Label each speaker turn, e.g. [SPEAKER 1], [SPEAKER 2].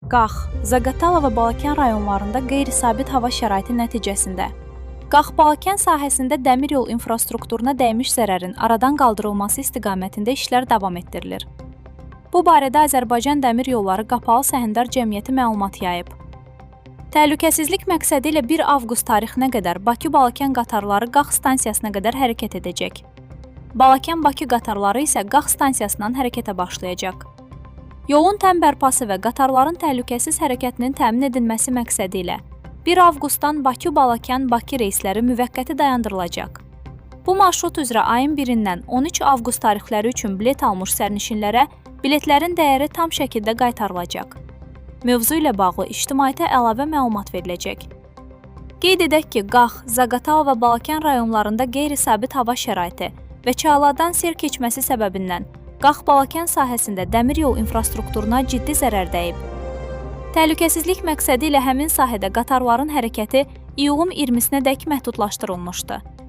[SPEAKER 1] Qax, Zaqatala və Balakən rayonlarında qeyri-sabit hava şəraiti nəticəsində Qax-Balakən sahəsində dəmir yol infrastrukturuna dəymiş zərərin aradan qaldırılması istiqamətində işlər davam etdirilir. Bu barədə Azərbaycan Dəmir Yolları Qapalı Səhmdar Cəmiyyəti məlumat yayıb. Təhlükəsizlik məqsədi ilə 1 avqust tarixinə qədər Bakı-Balakən qatarları Qax stansiyasına qədər hərəkət edəcək. Balakən-Bakı qatarları isə Qax stansiyasından hərəkətə başlayacaq. Yolun tam bərpası və qatarların təhlükəsiz hərəkətinin təmin edilməsi məqsədi ilə 1 avqustdan Bakı-Balakən-Bakı reysləri müvəqqəti dayandırılacaq. Bu marşrut üzrə ayın 1-dən 13 avqust tarixləri üçün bilet almış sərnişinlərə biletlərin dəyəri tam şəkildə qaytarılacaq. Mövzu ilə bağlı ictimaiyyətə əlavə məlumat veriləcək. Qeyd edək ki, Qax, Zaqatala və Balakən rayonlarında qeyri-sabit hava şəraiti və çaylardan sel keçməsi səbəbindən Qax-Balakən sahəsində dəmir yol infrastrukturuna ciddi zərər dəyib. Təhlükəsizlik məqsədi ilə həmin sahədə qatarların hərəkəti iyulun 20-sinədək məhdudlaşdırılmışdı.